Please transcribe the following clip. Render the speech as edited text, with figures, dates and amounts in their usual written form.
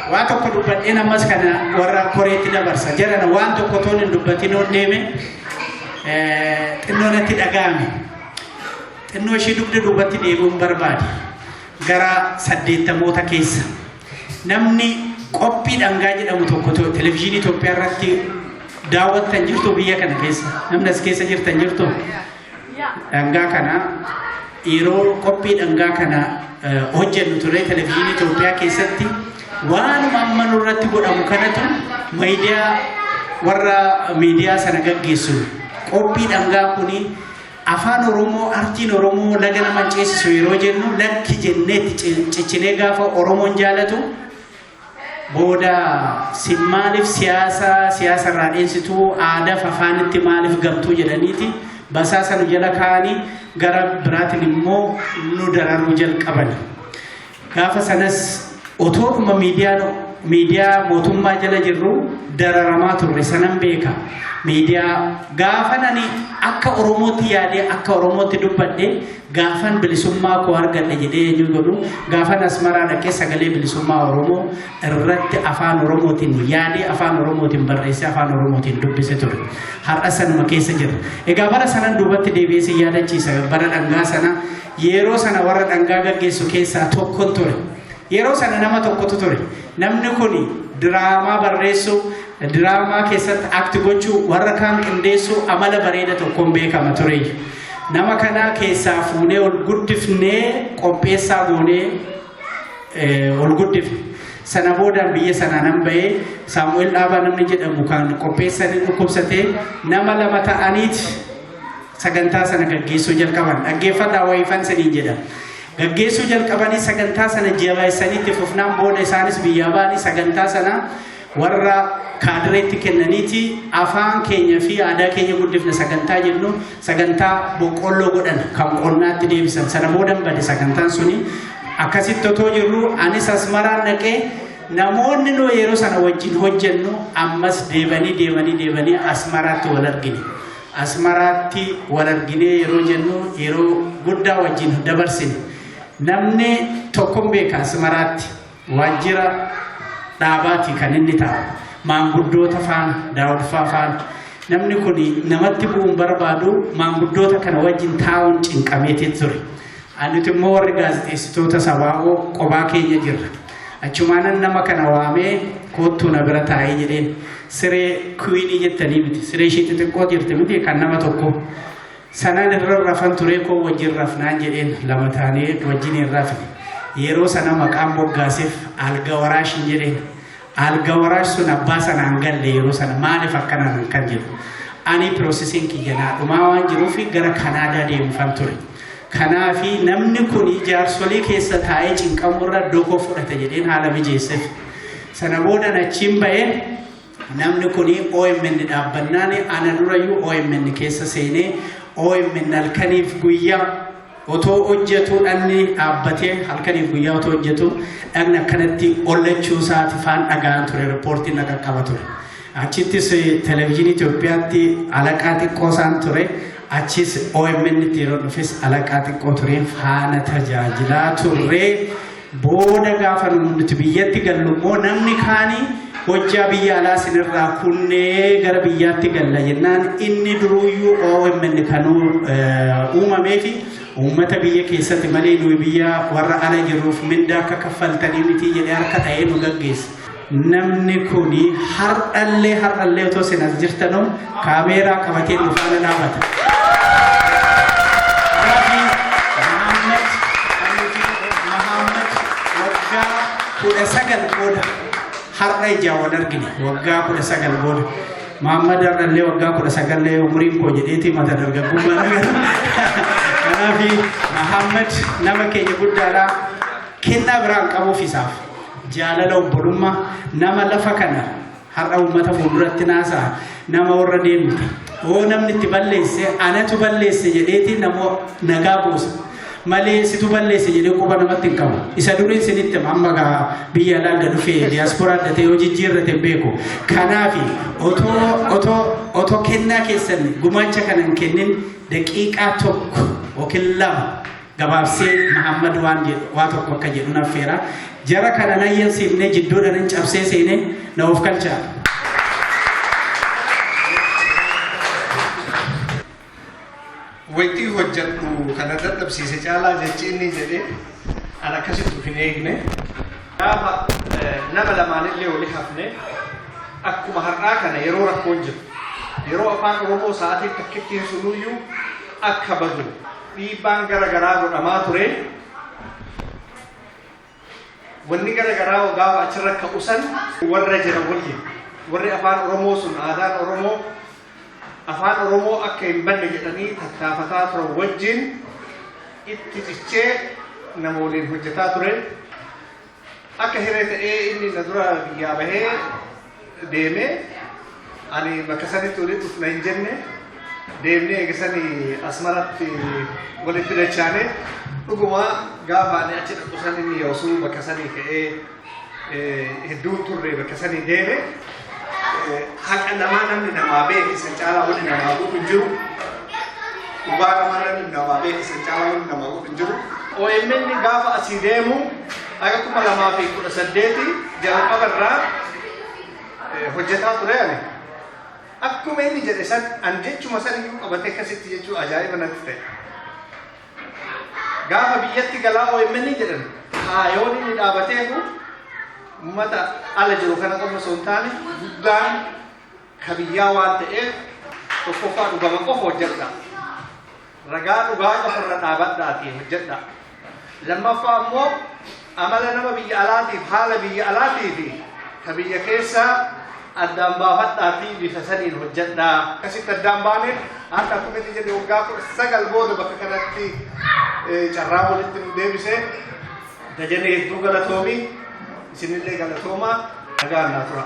Waa tokko dubbadheen ammas kana warra koreetti dabarsa. Jarana waan tokko toon hin dubbatin oon deeme xinnoo natti dhaga'ame. Xinnoo ishee dugda duubatti deebi'uun barbaade. Gara 80moota keessa. Namni qophii dhangaa jedhamu tokko televizyiinii Itoophiyaa irratti daawwattan jirtu biyya kana keessa. Namni as keessa jirtan jirtu. Dhangaa kana yeroo qophii dhangaa kana hojjennu ture televizyiinii Itoophiyaa keessatti waanuma amma nurratti godhamu kanatu miidiyaa warra miidiyaa sana gaggeessu. Qophii dhangaa kuni afaan Oromoo, artiin Oromoo laga nama ceesisu yeroo jennu lakki jenneetti ciccinee gaafa Oromoon jaalatu booda si maaliif siyaasa irraa dheessituu aadaaf afaanitti maaliif gamtuu jedhaniiti basaasa nu jala kaa'anii gara biraatiin immoo nu dararuu jalqaban. Gaafa sanas otoodhuma miidiyaa mootummaa jala jirru dararamaa turre sanan beeka. Miidiyaa gaafan ani akka Oromootti yaadee akka Oromootti dubbadhe gaafan bilisummaa koo argadhe jedhee eenyu godhu gaafan Asmaraa dhaqee sagalee bilisummaa Oromoo irratti afaan Oromootiin yaadee afaan Oromootiin barreessee afaan Oromootiin dubbise ture. Har'a sanuma keessa jira. Egaa bara sanan duubatti deebi'ee si yaadachiisa bara dhangaa sana yeroo sana warra dhangaa gaggeessu keessaa tokkon ture. Yeroo sana nama tokkotu ture. Namni kun diraamaa barreessuu, diraamaa keessatti act gochuu, warra kaan qindeessuu amala bareeda tokkoon beekama ture. Nama kana keessaa fuunee ol guddifnee qopheessaa goonee ol guddifne. Sana boodaan biyya sanaa nan bahee Saamu'eel Dhaabaa namni jedhamu kan qopheessanii dhukkubsatee nama lama ta'aniiti sagantaa sana gaggeessuu jalqaban. Dhaggeeffadhaa wayiifan saniin jedha. Gaggeessuu jalqabanii sagantaa sana jabeessanii fufnaan booda isaanis biyyaa ba'anii sagantaa sana warra kaadireetti kennaniiti afaan keenya fi aadaa keenya guddifna sagantaa jennu sagantaa boqqolloo godhan kan qonnaatti deebisan. Sana boodan bade sagantaan suni. Akkasitti otoo jirru anis Asmaraan dhaqee namoonni nu yeroo sana wajjin hojjennu ammas deebanii deebanii deebanii Asmaraatti wal argine. Asmaraatti wal arginee yeroo jennu yeroo guddaa wajjin dabarsine. Namni tokkon beeka Asmaraatti waajjira dhaabaati kan inni taa'u. Maanguddoota faana, Daawudfaa faana. Namni kun namatti bu'uun barbaadu maanguddoota kana wajjin taa'uun cinqameetii ture. Anuti immoo warri gaazexeessitoota sabaa'oo qobaa keenya jirra. Achumaanan nama kana waamee koottuu na bira taa'ee jedheen siree queen jettanii miti siree ishee xixiqqoo jirti miti kan nama tokko. Sanaan irra rafan ture koo wajjin rafnaan jedheen lama taanee wajjin hin rafne. Yeroo sana maqaan moggaaseef alga waraashin jedheen. Alga waraash sun abbaa sanaan galle yeroo sana maaliif akkanaan kan jedhu. Ani processiin kiyya naa dhumaa waan jiruuf gara Kanaadaa deemufan ture. Kanaafi namni kun jaarsolii keessa taa'ee cinqamurra dokoo fudhata jedheen haala mijeesseef. Sana boodan achiin ba'ee namni kun OMN dhaabbannaan ana durayyuu OMN keessa seenee OMN halkaniif guyyaa otoo hojjetu dhanni dhaabbatee halkaniif guyyaa otoo hojjetu dhagni akkanatti ollachuu isaati faan dhaga'an ture riippoortiin na qaqqaba ture. Achittis televizyiinii Itoophiyaatti alaqaa xiqqoo isaan ture. Achis OMN itti yeroo dhufes alaqaa xiqqoo ture faana tajaajilaa turre. Booda gaafa nuti biyyatti gallu immoo namni kaanii hojjaa biyya alaa sinirraa kunnee gara biyyaatti galla jennaan inni duruyyuu OMN kan uumamee fi uummata biyya keessatti malee nuyi biyya warra ala jirruuf mindaa akka kaffaltanii miti jedhee harka ta'ee nu gaggeessa. Namni kuni har'allee otoo isin as jirtanuu kaameeraa qabatee nu faana dhaabata. Mahammad waggaa 19 booda har'a ijaan wal argine waggaa 19 booda. Mahammad har'allee waggaa 19 umuriin koo jedheeti mata dargaggummaa nagara. Kanaaf Mahammad nama keenya guddaadha. Kennaa biraan qabuuf isaaf jaalala obbolummaa nama lafa kana har'a uummata fuulduratti naasaa nama warra deemte oo namni itti balleesse anatu balleesse jedheeti nama nagaa buusa malee situ balleesse jedhee quba namatti hin qabu. Isa duriin sinitti amma gaa biyya alaa gad dhufee diyaasporaa addatee yoo jijjiirrate hin beeku. Kanaafi otoo kennaa keessan gumaacha kana hin kennin daqiiqaa tokko yookiin lama Gabaabsee Mahammad waan jedhu waa tokko akka jedhu naffeera. Jara kana nayyan siifnee jidduudhaan hin cabsee seenee na of kalchaa. Waytii hojjedhu kana dadhabsiise caalaa jechi inni jedhe an akkasitti of hin eegne. Gaafa nama lamaanillee wali hafne akkuma har'aa kana yeroo rakkoon jiru yeroo afaan Oromoo sa'aatii takkittiin sunuyyuu akka badu dhiibbaan gara garaa godhamaa ture. Wanni gara garaa gaafa achirra ka'u san warra jiran waliin warri afaan Oromoo sun aadaan Oromoo afaan Oromoo akka hin banne jedhanii tattaafataa turan wajjin itti cichee nama waliin hojjetaa ture. Akka hiree ta'ee inni na dura biyyaa bahee deemee ani bakka sanitti walitti dhufna hin jenne deemnee eegasanii Asmaratti walitti dachaane dhuguma gaafa ani achi dhaqu san inni yoosuu bakka sanii ka'ee hedduun turre bakka sanii deeme. Haqa namaa namni namaa beeke san caalaa wanni namaa godhu hin jiru. Dhugaa namaa namni namaa beeke san caalaa wanni namaa godhu hin jiru. OMN gaafa asii deemu akka 2018 jalqaba irraa hojjetaa ture ani. Akkuma inni jedhe san an jechuma san iyyuu qabatee akkasitti jechuu ajaa'iba natti ta'e. Gaafa biyyatti galaa OMN jedhan kaayoon inni dhaabateefu uummata ala jiru kana qofa osoo hin taane guddaan ka biyyaa waan ta'eef tokkoffaa dhugama qofa hojjedha. Ragaa dhugaa qofa irra dhaabadhaatii hojjedha. Lammaffaa immoo amala nama biyya alaatiif haala biyya alaatii fi ka biyya keessaa addaan baafadhaatii bifa saniin hojjedha. Akkasitti addaan baane har'a akkuma inni jedhe waggaa 19 booda bakka kanatti carraa walitti nu deebise. Dajanee hedduu galatoomi. Isinillee galatoomaa. Nagaan naa tura.